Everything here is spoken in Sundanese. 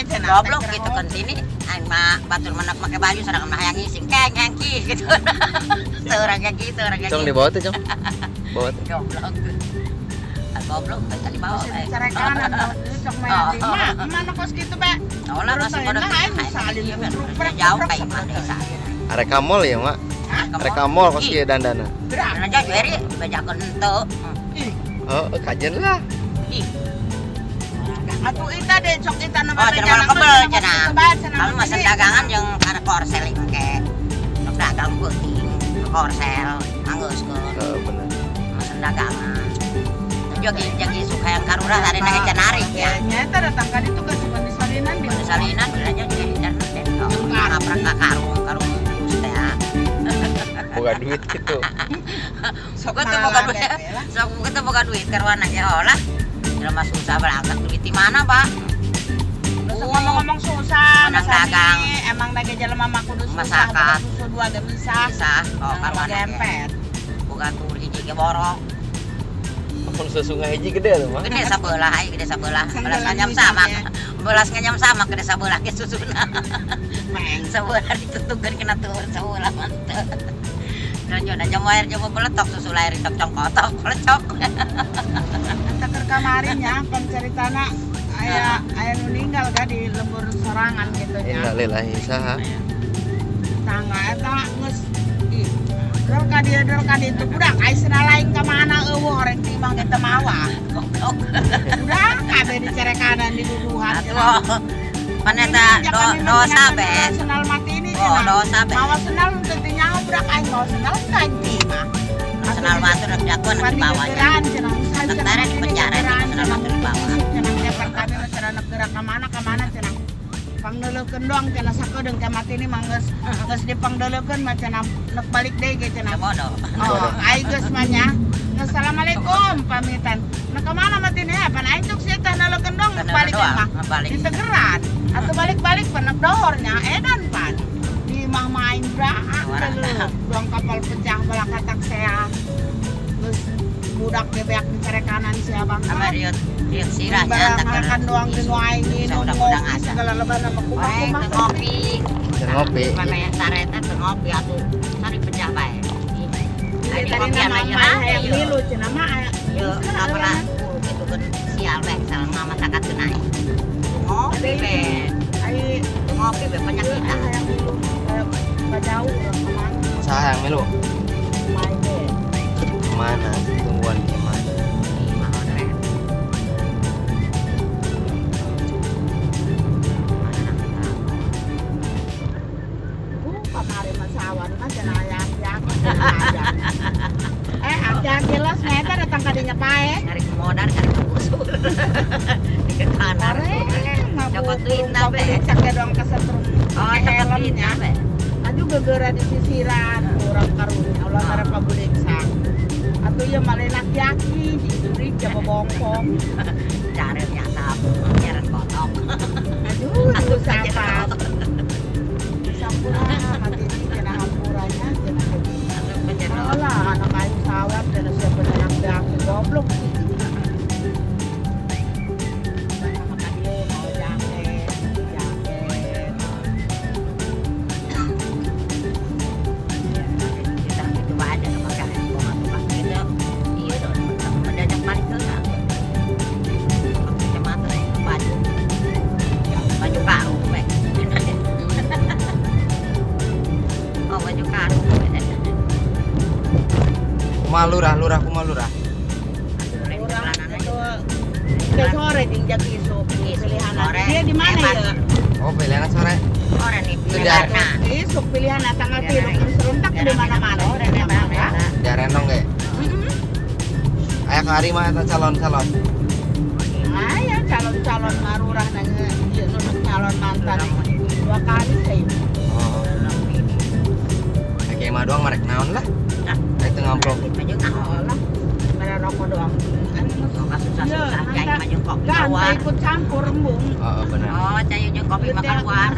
cenah. Goblok gitu kan sini. Aing mah batur menak make baju sorangan mah hayang ngising keng keng ki gitu. Seorang kayak gitu, orang kayak Cong gitu. di bawah tuh, Cong. Bawah tuh. Goblok. Ah, goblok kan tadi bawa. Dicarekan sok mah di mah mana kos kitu be. Oh lah masih pada jauh kayak mana desa. Arek ka mall ya, Mak. Arek ka mall kos kieu dandana. Karena jauh Jerry dibajakeun henteu. Oh, kajen lah. Ih, Atuh ita deh sok ita na oh, cenah malah kebel cenah. Kamu mesen dagangan jeung karena korsel engke. Sok dagang peuting, korsel, manggeuskeun. Oh, bener. Mesen dagangan. Jadi jadi suka yang karurah tadi naik cenarik ya. Nya eta datang ka ditu geus di salinan di. Salinan aja jadi internet. Oh, ngaprak ka karung, karung teh. Boga duit gitu. Sok Gua tuh boga duit. Sok gua tuh boga duit karuana ge olah. Jelema susah berangkat duit di mana, Pak? Ngomong-ngomong susah, Menang dagang. Emang lagi jelema mah kudu susah, Masakan. boga susu dua ge bisa. Bisa, oh karuana ge. Gempet. Boga tur hiji ge borong. Ampun sesungai hiji gede tuh, Mak. Gede sabelah, ai gede sabelah. Belas Sanggelan nganyam bisa, sama. ya. Belas nganyam sama gede sabelah ge susuna. Meng. Sabelah ditutukeun kena tur sabelah mantep. Dan jona jamu air jamu beletok susu lahir tok congkotok lecok. Eta keur kamari nya pan ceritana aya aya nu ninggal ga di lembur sorangan gitu nya. Innalillahi saha. Tangga eta geus ih. Dol ka dieu dol ka ditu budak ai cenah lain ka mana eueuh orang ti imah ge teu mawa. Goblok. Budak kabeh dicerekanan diduduhan. Atuh. Pan eta dosa be. Senal mati ini Oh, cenah. dosa be. Mawa senal teu teu nyaho budak aing mawa senal teu aing ti imah. Senal batur rek jagoan rek dibawanya. Tentara di penjara, senal batur dibawa. Cenah tepar kami mah cenah nek gerak ka mana ka mana cenah. Pangdeuleukeun doang cenah sakedeung teh mati ini mah geus geus dipangdeuleukeun mah cenah nek balik deui ge cenah. Bodoh. Oh, aing geus mah nya. Geus assalamualaikum pamitan. Nek ka mana mati ini pan aing cuk sia teh neuleukeun doang nek balik deui mah. Balik. Ditegeran atau balik-balik pan nek dohornya edan pan. Di imah mah aing brak doang kapal pecah balakatak sea. Geus budak bebeak dicarekanan sia bang. Sama riut riut sirahnya Barang makan doang di nu aing minum Udah-udah ngopi asa. segala lebaran sama Baik, kumaha teu ngopi. Teu ngopi. Pameh sareta teu ngopi atuh. Sari pecah bae. Tadi Ini kopian nama aja mah hayang yuk. milu cenah mah aya. Yuk, apalah gitu kan sial bae salah mama sakat naik. Ngopi be. Ai Ngopi be penyakitan. hayang milu ka jauh urang ka mana. Saha yang milu? Main deh. Mana? Tungguan di mana? Ih, mah order. Kamari mah sawan mah cenah aya aki-aki cenah aja. Aki-aki los mah eta datang ka dinya pae. Ngarik modar, ngarik busur. Di ke kanan. Cokot duit na be. Cak doang kesetrum. Oh, cokot duit na be. Aduh gegera di sisiran urang karunya ulah tara pabuliksa. Atuh ieu mah aki-aki dicuri jaba bongkong. Cari nyasap, nyaran kotok. Aduh, Atuh siapa? Sampura mati ini cenah hampuranya cenah. Atuh penjero. Alah, anak aing sawat cenah siapa anak daki goblok. Sama ka dieu mau jaket, jaket. Kita coba aja ke makan tukang gitu. Iya dong, mendadak balik ke enggak? Kacamata, baju, baju karung, be. Oh, baju karung, be. Kumaha lurah, lurah kumaha lurah? Urang itu ke sore jeung jaki isuk pilihan. Sore. Dia di mana ya? Oh, pilihan sore. Orang nih, Itu karena Isuk pilihan tanggal 3 kan serentak di mana-mana. Di Renong ge. Aya ka ari mah eta calon-calon. Aya calon-calon marurah nanya ieu nu calon mantan dua kali saya. Oh. Kayak mah doang marek naon lah. Kayak teu ngamplop. Oh lah, mere rokok doang. Susah-susah, cai mah jeung kopi Gak keluar. ikut campur embung. Oh, benar. Oh, cai jeung kopi mah keluar.